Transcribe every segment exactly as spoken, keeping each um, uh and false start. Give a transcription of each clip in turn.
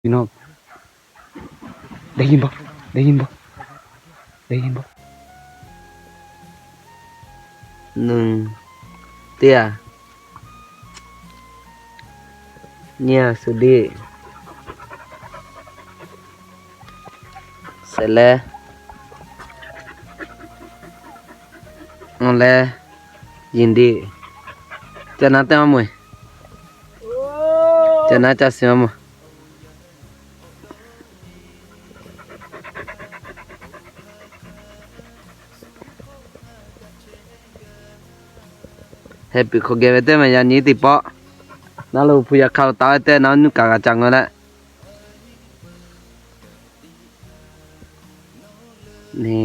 พี่น้อง ได้ยินบ่ ได้ยินบ่ ได้ยินบ่ หนึ่ง เตี้ย เนี่ยสุดี เสร็จแล้ว เอาแล้ว ยินดี จะนัดเต้นมวย จะนัดจะเสียมวย Happy ขอเก็บไว้เต้นมายานี้ติปะ นั่นเราพูยาเข้าตาไว้เต้นน้ำนุ่งกากะจังแล้วแหละ นี่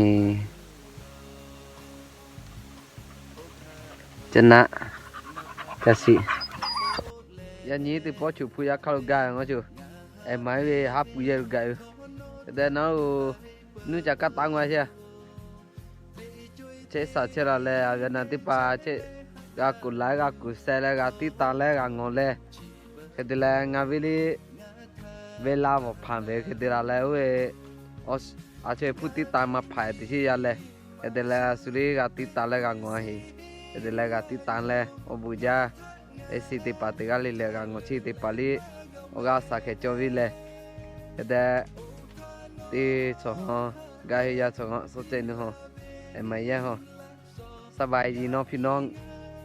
จะนะ จะสิ ยานี้ติปอชูพูยาเข้ากายงอชู ไอ้ไม้เวฮับปูเยอะกาย แต่เนาะ นู่นจะกัดตังไว้เชีย เชสาเชลาแล อาเวนันติปา เช กากุไลกากุแซแลกาติตาแลกางอแล คือเดลงาวิลี เวลาบ่ผ่านไปคือเดลาแล้วเว ออส อาเชผู้ติดตามมาผ่ายติชิยาแล คือเดลสุริกาติตาแลกางอเฮ คือเดลกาติตาแล โอบุญา เอซีติปาติกาลิเลกางอชีติปาลิ โอกาสาเคโจวิเล คือเด ที่สอง กาเฮยาสอง โซเจนึงฮอ เอ็มไอเยฮอ สบายดีเนาะพี่น้อง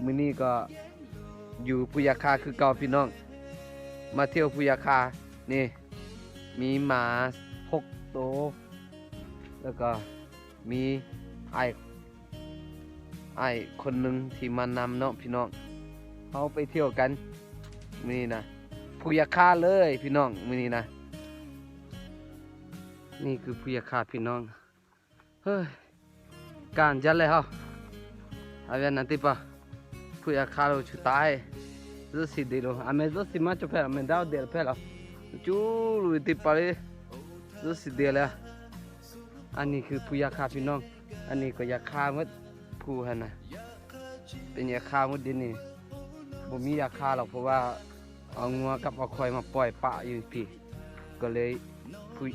มื้อนี้ก็อยู่พุยาคาคือเก่าพี่น้อง มาเที่ยวพุยาคา นี่ มีหมาหกโต แล้วก็มีอ้าย อ้ายคนหนึ่งที่มานำเนาะพี่น้อง เฮาไปเที่ยวกัน มื้อนี้นะ พุยาคาเลยพี่น้อง มื้อนี้นะ นี่คือพุยาคาพี่น้อง เฮ้ย การจัดเลยเฮา อาเวียนนันติปะ พุยาคาโลชุตาย รู้สิดีโล อาเมรู้สิมาจบแพ้ อาเมดาวเดียลแพ้แล้ว จูรู้ติปะเลย รู้สิดีแล้ว อันนี้คือพุยาคาพี่น้อง อันนี้ก็ยาคาหมด ผู้หั่นนะ เป็นยาคาหมดเดี๋ยวนี้ บ่มียาคาหรอก เพราะว่าเอางัวกับเอาควายมาปล่อยปะอยู่พี่ ก็เลยพุย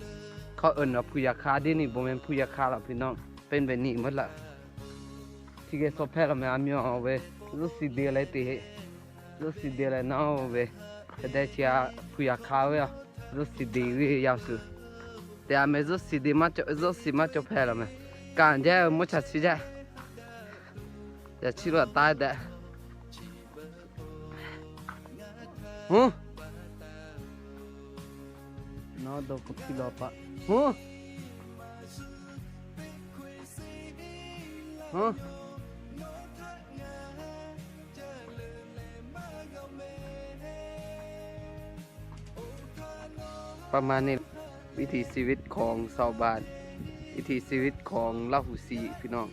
เขาเอิ้นว่าพุยาคาเดี๋ยวนี้ บ่แม่นพุยาคาหรอกพี่น้อง เป็นแบบนี้หมดละ ที่แกสอบแพ้แล้วแม่อามีเอาเว้ย รู้สิดีอะไรติ รู้สิดีอะไรเนาะเว้ย จะได้เชียร์พุยาคาเว้ย รู้สิดีเว้ยยาวสุด แต่อาเมรู้สิดีมาจบ รู้สิมาจบแพ้แล้วแม่ การแย่มดชัดสิแย่ อย่าชิลตายแต่ ฮะ นอโดกพิลอปะ ฮะ ฮะ ประมาณนี้ วิถีชีวิตของชาวบ้าน วิถีชีวิตของลาหูสีพี่น้อง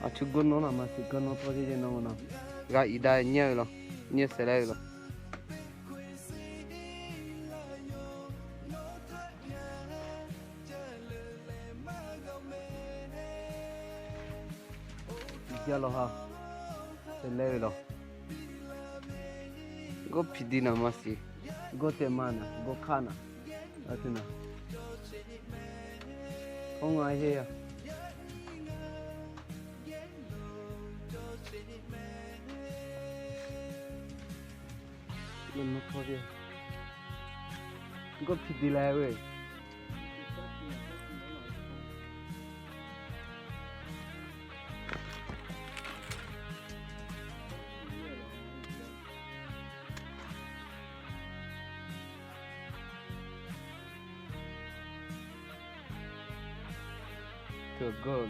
อาชุกกนนอนนะมาสิกนนอนพอดีเจนอนนะ กาอีได้เนี่ยเหรอ เนี่ยเสร็จแล้วเหรอ เดี๋ยวเหรอฮะ เสร็จแล้วเหรอ ก็ผิดดีนะมาสิ ก็เตะมานะ ก็ฆ่านะ อาทิตย์นะ ของไงเฮีย มันมาพอดี ก็ผิดดีแล้วเว้ย เถื่อนเกิน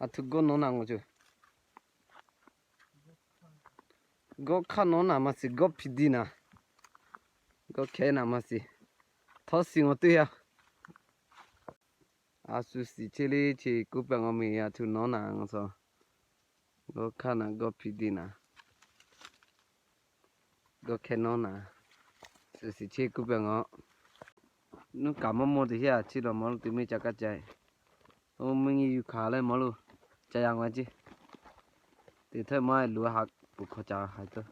อาทุกคนนอนหนังมาจู ก็ข้านอนหนามาสิ ก็ผิดดีนะ ก็แค่หนามาสิ ทอดสิ่งเอาตัว อาสุสิเชลีเชกูแปงเอาเมียทุนนอนหนังซอ ก็ข้านะก็ผิดดีนะ Go khe no na. Sisi chi ku pe ngo. Nu ka mo mo ti hia chi lo mo lu ti mi cha ka chai. O mi ngi yu kha le mo lu. Cha yang wa chi. Ti thoi mo lu ha pu kho cha ha to.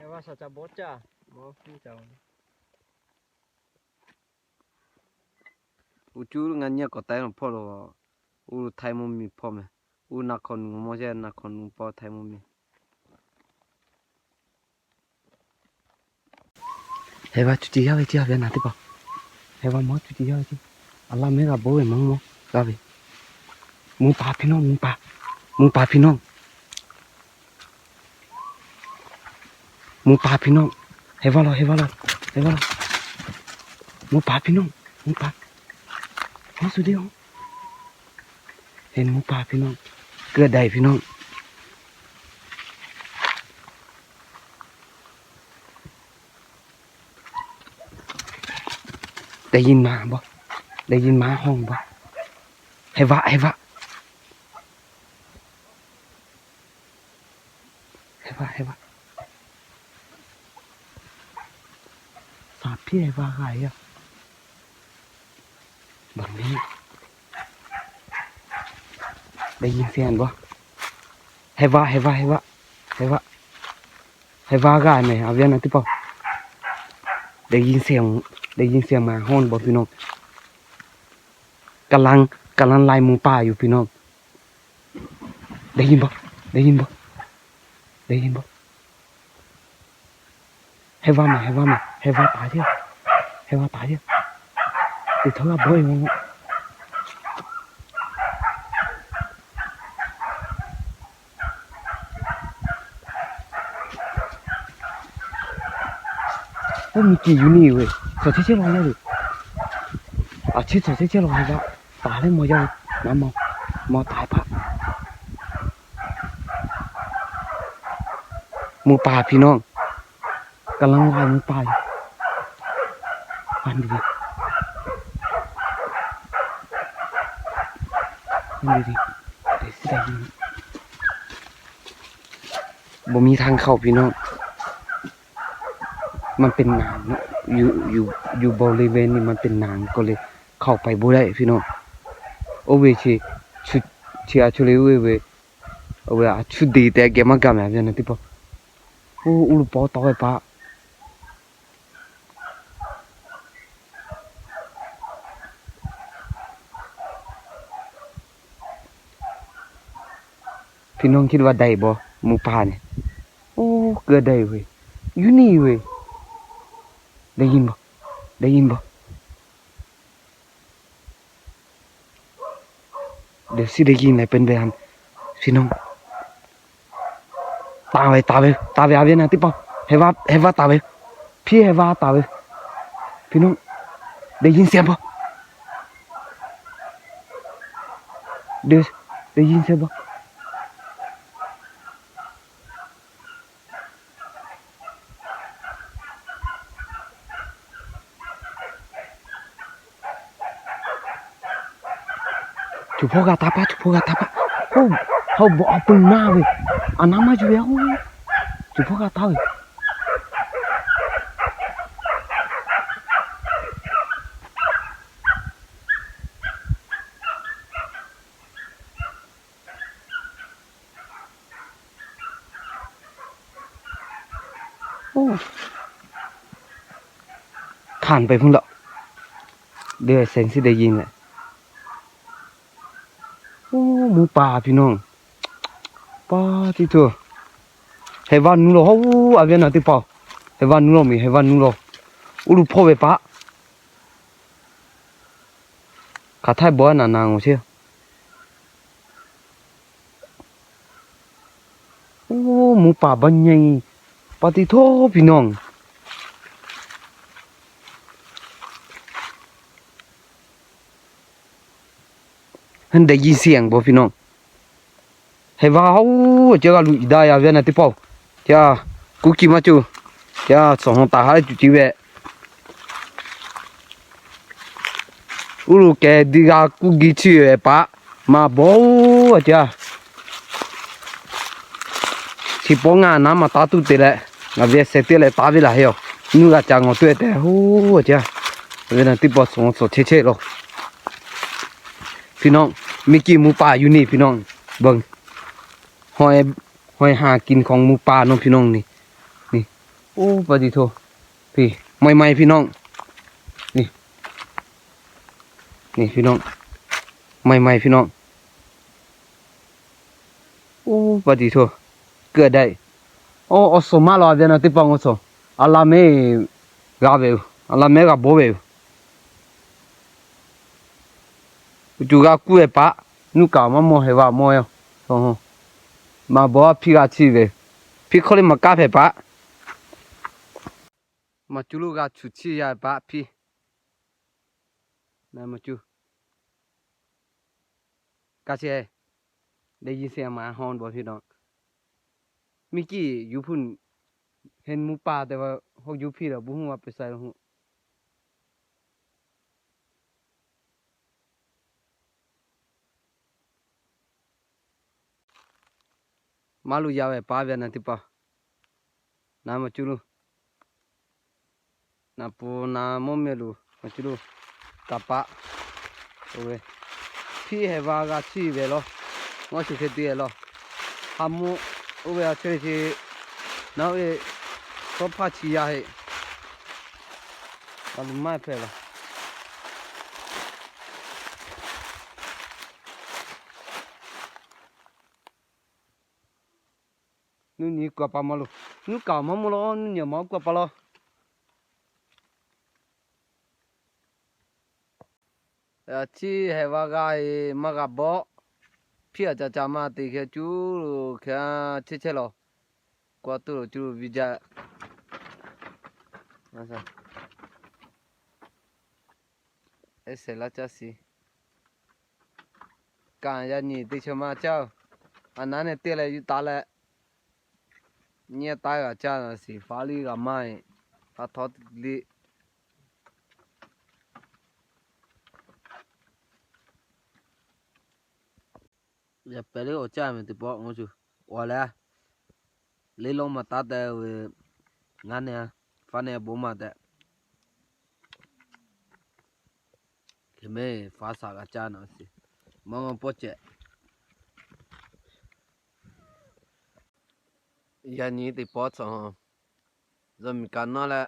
E wa sa cha bo cha. Mo fu cha. U chu nga nya ko tai no pho lo. U thai mo mi pho me. U na khon mo je na khon po thai mo mi. Heba chuti ya ve ti ya ve na ti pa. Heba mo chuti ya ve ti. Ala me ga bo ve mang mo ga ve. Mu pa phi nong, mu pa. Mu pa phi nong. Mu pa phi nong. Heba lo, heba lo. Heba lo. Mu pa phi nong. Mu pa. Ho su di ho. Hen mu pa phi nong. Kơ dai phi nong. ได้ยินหมาบ่ ได้ยินหมาฮ้องบ่ ให้วะ ให้วะ ให้วะ ให้วะ สาบพี่ให้วะไงอ่ะ บางนี้ ได้ยินเสียงบ่ ให้วะ ให้วะ ให้วะ ให้วะ ให้วะกายไหม เอาเวียนนะที่เปา ได้ยินเสียง ได้ยินเสียงหมาฮ้องบ่พี่น้อง กำลัง กำลังไล่หมูป่าอยู่พี่น้อง ได้ยินบ่ ได้ยินบ่ ได้ยินบ่ ให้ว่ามา ให้ว่ามา ให้ว่าตายเถอะ ให้ว่าตายเถอะ ติดเท่าไหร่บ่อยมึงอะ โอ้ มีกี่อยู่นี่เว้ย สดเจ๊ๆลอยเลย อาชีพสดเจ๊ๆลอยละ ตายแล้วหมอยาว น้ำหมอ หมอตายปะ หมูป่าพี่น้อง กำลังไล่หมูป่าอยู่ ฟังดีๆ ฟังดีๆ เดี๋ยวสิได้ยิน บ่มีทางเข้าพี่น้อง มันเป็นหนามเนาะ อยู่ อยู่ อยู่บริเวณนี้มันเป็นหนามก็เลยเข้าไปบ่ได้พี่น้อง โอเวชิชุดเชียร์ชุดเลยเว้ยเว้ย เอาเว้ย อ่ะ ชุดดีแต่แกมากำแบบนี้นะที่ปอ โอ้ อุลุปอต่อไปปะ พี่น้องคิดว่าได้บ่ หมูป่านี่ โอ้ เกือได้เว้ย อยู่นี่เว้ย ได้ยินบ่ ได้ยินบ่ เดี๋ยวสิได้ยินอะไรเป็นแบบนั้น พี่น้อง ตามไป ตามไป ตามไป เอาเวียนนะที่ปอ ให้ว่า ให้ว่าตามไป พี่ให้ว่าตามไป พี่น้อง ได้ยินเสียงปะ เดี๋ยว ได้ยินเสียงปะ จุพอกาตาปะ จุพอกาตาปะ โอ้ เขาบอกเอาปืนมาเว้ย เอาน้ำมาอยู่แล้ว จุพอกาตาเว้ย โอ้ ผ่านไปพุ่นละ เดี๋ยวเซนสิได้ยินแหละ โอ้ หมูป่าพี่น้อง ป้าที่เธอ ให้ว่าหนูเหรอ โอ้ อาเวียนนะที่เป่า ให้ว่าหนูเหรอ มี ให้ว่าหนูเหรอ อุลุพ่อไปปะ ขาไทยบ่หนานางเชียว โอ้ หมูป่าบ้านใหญ่ ปาติโทพี่น้อง หันได้ยินเสียงบ่พี่น้อง ให้ว่าเฮาเจ้าก็ลุยได้อะเวียนนะติเป้า จ้า กูกินมาจู จ้า สองตาหาจูจีแวะ อุลุแกดีกากูกินชื่อไอ้ปะ มาบ่จ้า เสี တိပောငါနါမတၤတူၢ်တဲလဲၣ်, ငါဝဲစဲးတဲလဲၣ်တၢ်ဝဲလၢဟဲအီၤ, နုၢ်ဂၤကၢ်ငီၤတွဲၣ်တဲ ဟူဝဲကၢ်, ဝဲနၤတိပောစီၤစီၤဆဲးဆဲးလီၤ. ဖံနီၣ်, မ့ၢ်က့ၤမူပၢ်ယူၤန့ၣ် ဖံနီၣ်, ဘၣ်, ဟွဲ, ဟွဲဟးက့ၤခီမူပၢ်နီၣ် ဖံနီၣ်န့ၣ်, န့ၣ်, အိၣ်ပၢ်ဒံးထိၣ်, ဖံ, မံမံဖံနီၣ်, န့ၣ်, န့ၣ်ဖံနီၣ်, မံမံဖံနီၣ် အိၣ်ပၢ်ဒံးထိၣ်, ကၢၣ်ဒၣ်အံၤ, အိၣ်အီၤစိၤမးလီၤ အဝဲနၤတပၢၤအီၤစိၤ, အလါမဲဂၤဝဲ, အလါမဲဂၤဘိဝဲ, ပစူၤဂၤကူၣ်ဝဲပၢ်, နုၢ်ကၢ်မၤမိၢ်ဟဲဝဲမိၢ်, မၤဘီဖံဂၤဆံးဝဲ, ဖံခီလံမၤကၢ်ဖဲပၢ်, မၤစူၤလူၤဂၤဆူၣ်ဆံးယၤပၢ်ဖံ, နမၤစူၤ ကၢ်ဆံး, ได้ยินเสียงหมาฮอนบ่พี่น้อง, မ့ၢ်က့ၤယူၤဖုၣ်, เห็นหมูป่า แต่ว่าဟိုယူၤဖံဒီး ဘူးဟူးဝဲပစဲးလီၤဟူး, မၤလူၤယၤဝဲပၢ်ဝဲနၤတပၢၤ, နမၤစူၤလူၤ နပူၤနမိၢ်မ့ၢ်လူၤ မၤစူၤလူၤ ကပၢ်, အိၣ်ဝဲ, ဖံဟဲဝၤဂၤဆံးဝဲလီၤ, မီၢ်ဆူၣ်ခဲတုၤဝဲလီၤ, ဟးမိၢ်, အိၣ်ဝဲအဆၢဆံး, နအိၣ်, စီၤဖါဆံးယၤဟဲ, အလူၤမၤဖဲလီၤ. နုၢ်နံၤကွၢ်ပာ်မၤလိ, နုၢ်ကၢ်မၤမူလီၤ, နုၢ်ညၣ်မၤကွၢ်ပာ်လီၤ. အဆံးဟဲဝၤဂၤအံၤ မၤဂၤဘီ, ဖံအကၢ်ကၢ်မၤတ့ၢ်ခဲကၠူ, ခဲဆဲးဆဲးလီၤ, ကွၢ်တူၢ်လိာ်ကၠူဝံၤဒၣ်, အဆဲးလၢကၢ်စံး ကၢ်ယၤနံၤတ့ၢ်ဆၢမၤကၢ်, အနါန့ၣ်တ့ၢ်လဲၣ်ယူၤတၢ်လဲၣ်, ညဲတၢ်ဂၤကၢ်နၤစံး ဖးလံဂၤမါအံၤ, ဖးထီတလံ, ယပဲလၢအီၣ်ကၢ်မ့ၢ်တပီၢ် ငိုးဆူၣ်, အီၣ်လဲၣ်, လ့လီမၤတၢ်တဲဝဲ, ငါန့ၣ်, ဖးန့ၣ်အဘိမးတဲ ခဲမ့ၢ်ဖးစးဂၤကၢ်နီၤစံး, မီၢ်ငီၢ်ပိၢ်စဲး, ယၤနံၤတပီၢ်စီၤ, ယမ့ၢ်ကနီၣ်လၢ,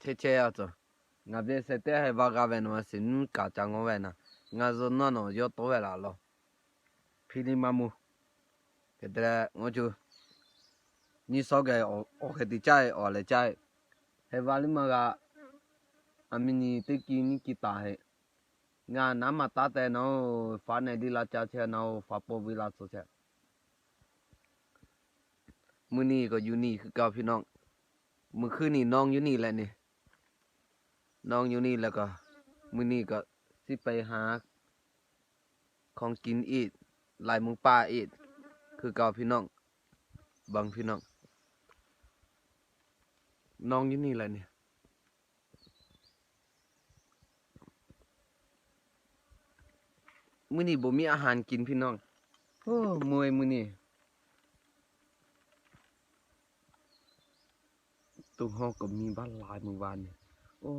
ဆဲးဆဲးအစီၤ, ငါဘၣ်စဲးတဲဟဲဘၣ်ဂၤဝဲနီၤစံး နုၢ်ကၢ်ကၢ်ငီၢ်ဝဲနၤ, ငါဇီနီၢ်နီၤယီၢ်တီဝဲလၢအလီၢ်, ဖံလံမၤမူ ကဲတရၢ ငိုးဆူၣ်, နံၣ်စီၤကဲၤ အီၣ်ခဲတံၢ်ကၢ်အံၤ အီၣ်လဲၤကၢ်အံၤ, ဟဲဝၤလံမၤဂၤ, အမံၤနံၤတ့ၢ်ကံနံၣ်ကံတၢ်ဟဲ, ငါနါမၤတၢ်တဲနီၤ, ဖးန့ၣ်ဒ်လၢကၢ်ဆဲးနီၤ, ဖးပိာ်ဝံၤလၢစီၤဆဲး, မုၢ်နံၤကယူၤနံၤဃုကီၢ်ဖံနီၣ်, မုၢ်ဃုနံၤနီၣ်ယူၤနံၤလဲၣ်န့ၣ်, နီၣ်ယူၤနံၤလၢကီၢ်, မုၢ်နံၤကစံးပၢ်ဟါ ของกินอีก ไล่หมูป่าอีก คือเก่าพี่น้อง เบิ่งพี่น้อง นอนอยู่นี่แหละเนี่ย มื้อนี้บ่มีอาหารกินพี่น้อง โอ้ เมื่อยมื้อนี้ ตุงเฮาก็มีบักหลายมื้อวานนี่ โอ้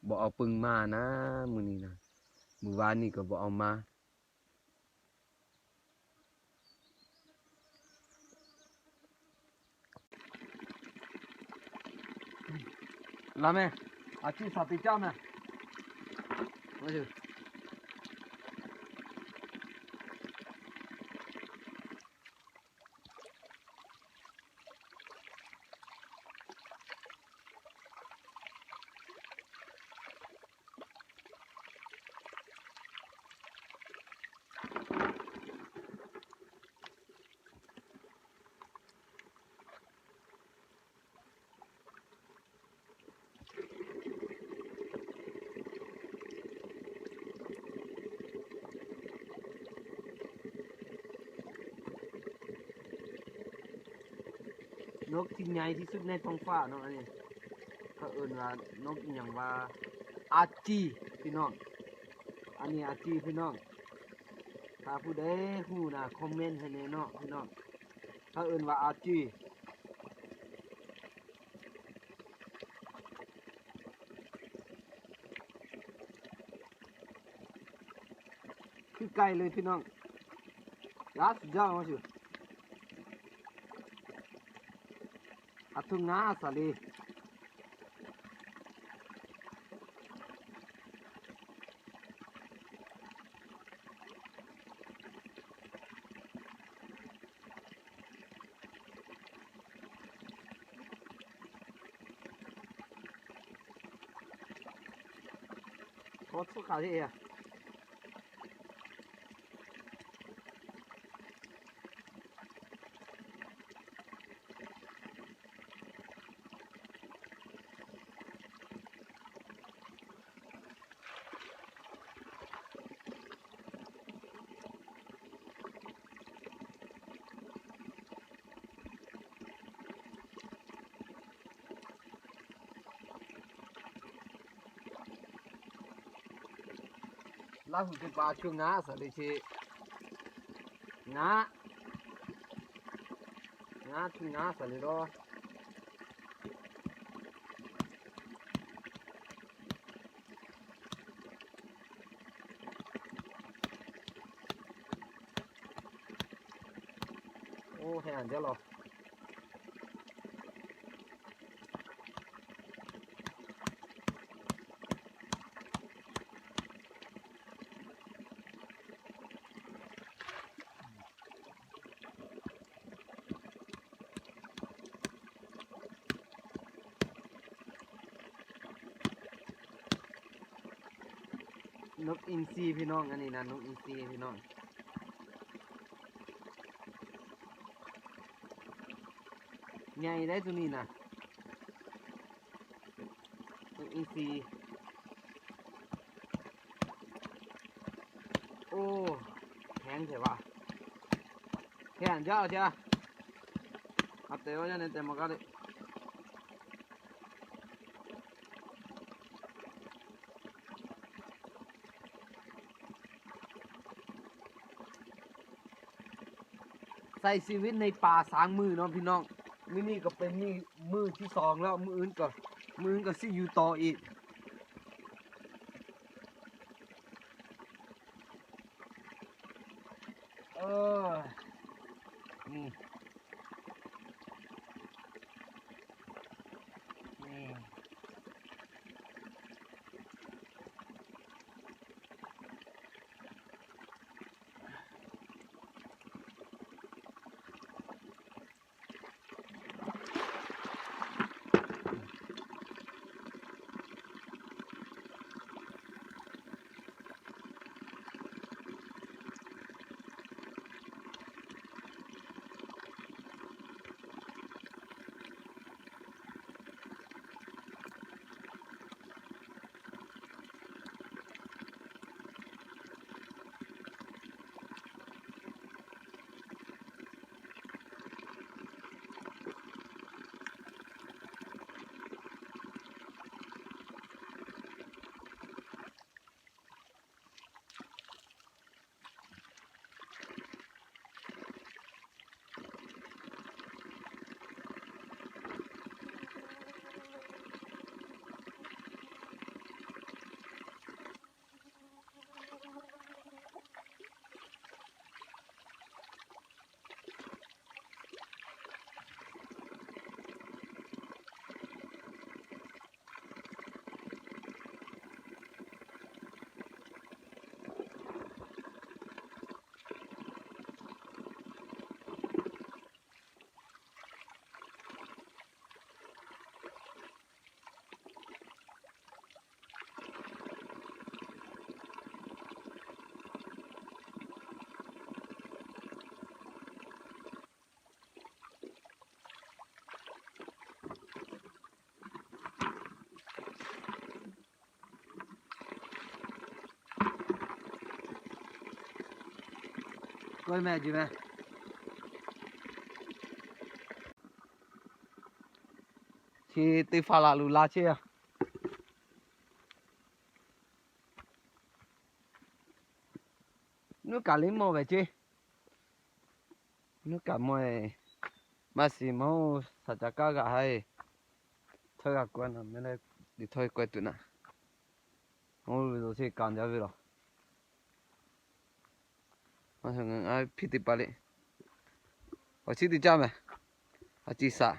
บ่เอาปึงมานะ มื้อนี้นะ มื้อวานนี่ก็บ่เอามา လာမယ်။ အချစ်စာတင်ကြမယ်။ ဟုတ်တယ်။ นกที่ใหญ่ที่สุดในท้องฟ้าเนาะ อันนี้ เขาเอิ้นว่านกอิหยังว่า อาจี พี่น้อง อันนี้อาจี พี่น้อง ถ้าผู้ใดฮู้นะ คอมเมนต์ให้แหน่เนาะ พี่น้อง เขาเอิ้นว่าอาจี คือไก่เลยพี่น้อง ยาสุดยอดมาสิ อาทุงนาสาลี โคตรสุขาที่เออะ ลาหูสิปาช่วงน้าสาลิชิน้าน้าช่วงน้าสาลิโด โอ้ แห่งเดียวหรอ นกอินทรีพี่น้อง อันนี้นะ นกอินทรีพี่น้อง ใหญ่ได้ตัวนี้นะ นกอินทรี โอ้ แข็งใช่ปะ แข็งเจ้าเจ้า เอาเตะไว้เนี่ย เตะมันก็ได้ ใช้ชีวิตในป่าสามมื้อเนาะพี่น้อง มื้อนี้ก็เป็นมื้อ มื้อที่สองแล้ว มื้ออื่นก็ มื้ออื่นก็สิอยู่ต่ออีก เออ นี่ นี่ กล้วยแม่จีแม่ ชีติฟาลาลูลาเชีย นุกาลิโมเวจี นุกาโมย Masi mau sa cha ka ga hai. Thoi ga kwan na me le di thoi kwe tu na. Mau lo si kan ja vi lo. Ma sa ngang ai phi ti pa le. O chi ti cha me. A chi sa.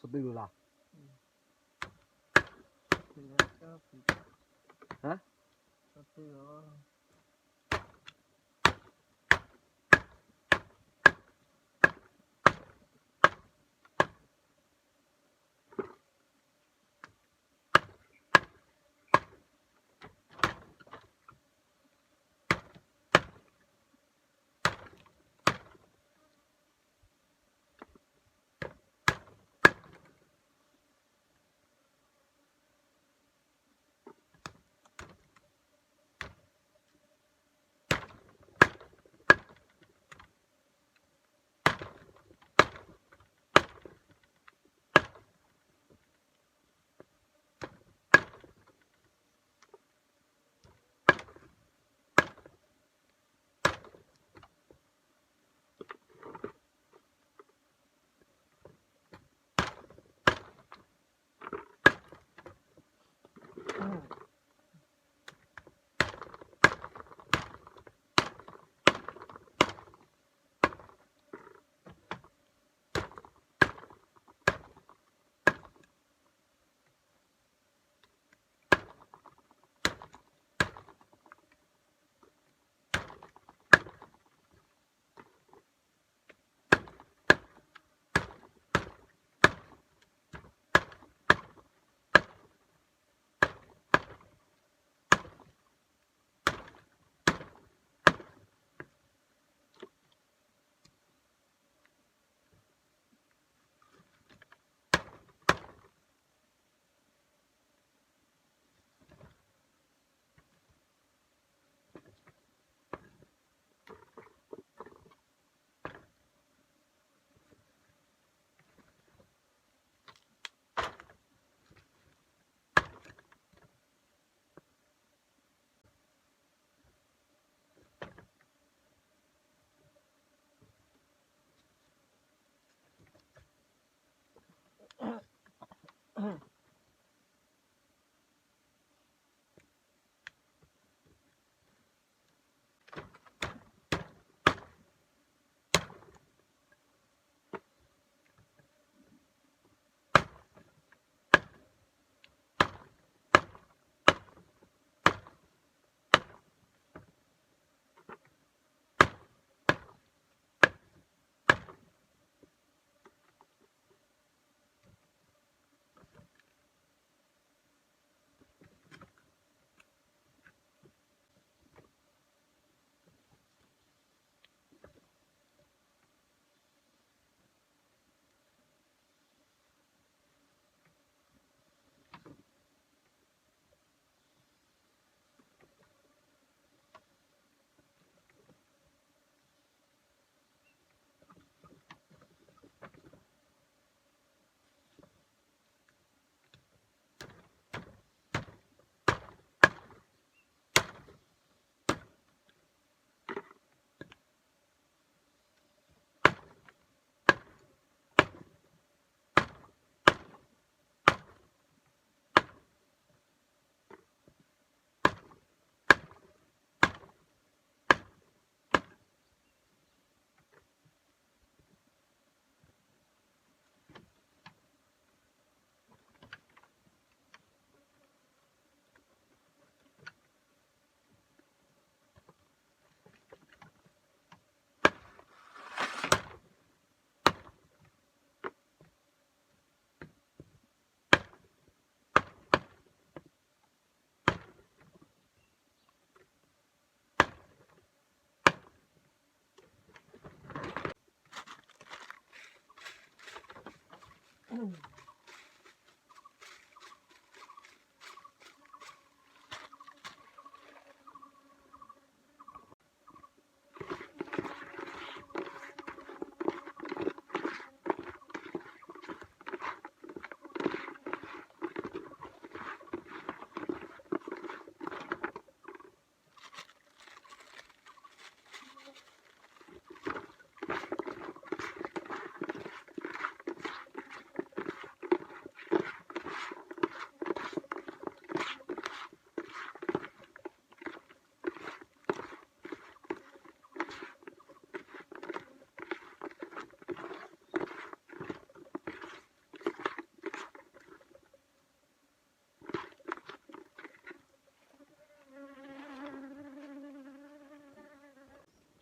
Sabi ko la. Ha?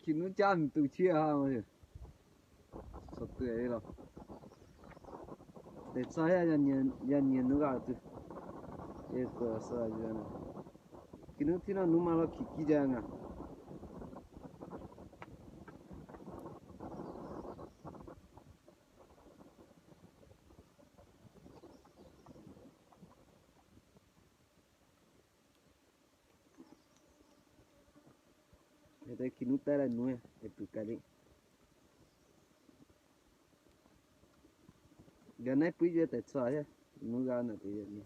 Khi nu cha mi tu chia ha ma. So tu ai lo. Te cha ya ya nien ya nien nu ga tu. E ko sa ya na. Khi nu ti na nu ma lo khi ki ja nga. Ete kinuta la nue, e tu kali. Gana pui je te tsa ya, nu gana te ya ni.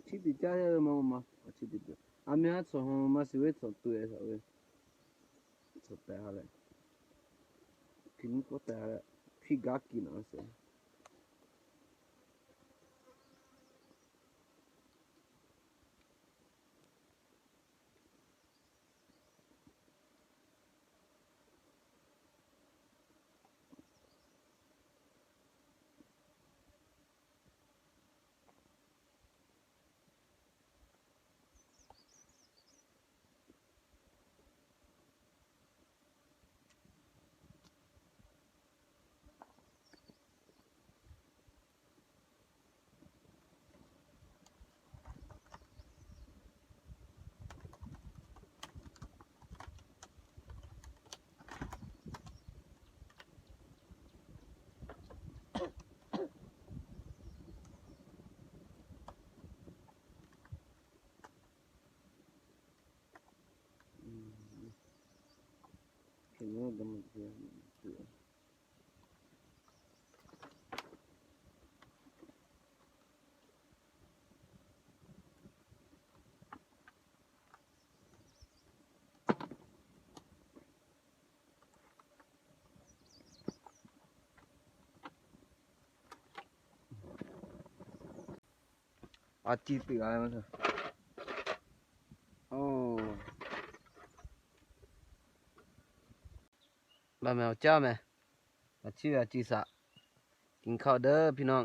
Chi ti cha ya ma ma, chi ti. A me ha tso ho ma si we tso tu e sa we. Tso ta ha le. Phi ni ko ta ha le. Phi ga ki na se. A chi ti ga ma. โอ้ บ่าแมวเจ้าแม่ มาชื่ออาจีสะ กินข้าวเด้อพี่น้อง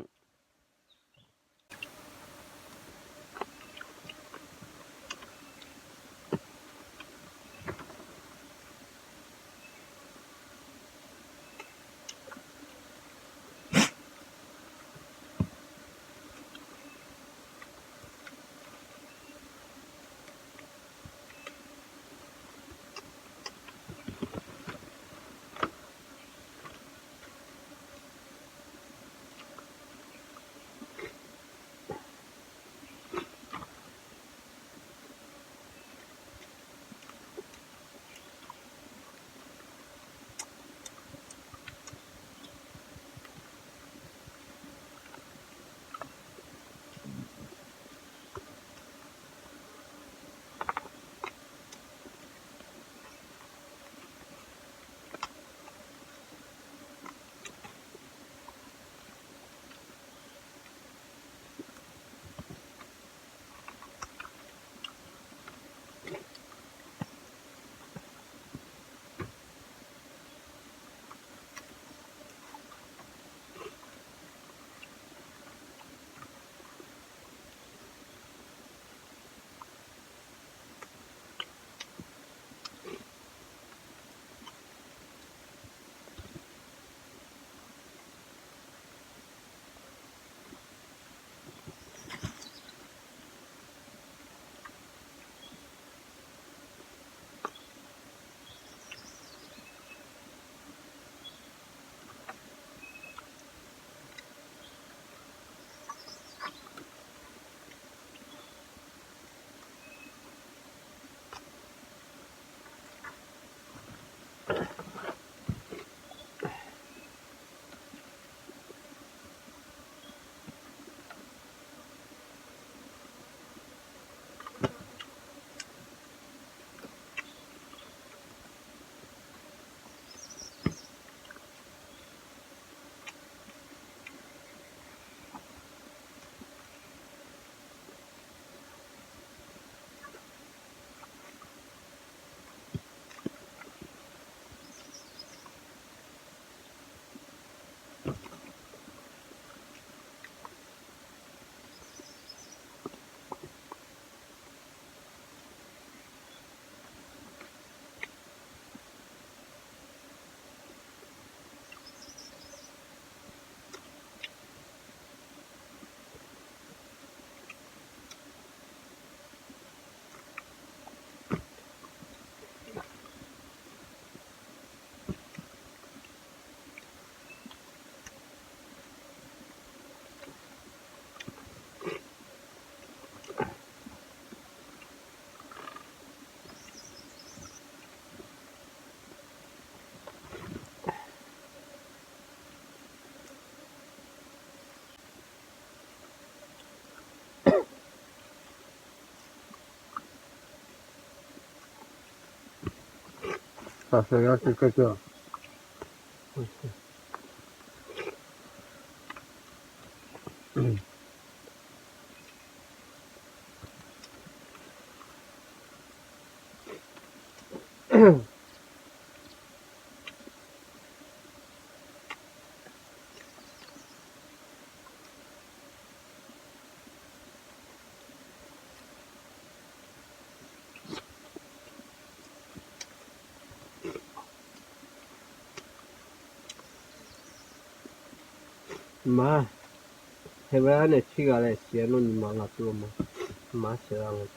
Sa se ya ke ke ke. Ma, he wea ne chiga le sieno ni ma la tu ma. Ma se la mo.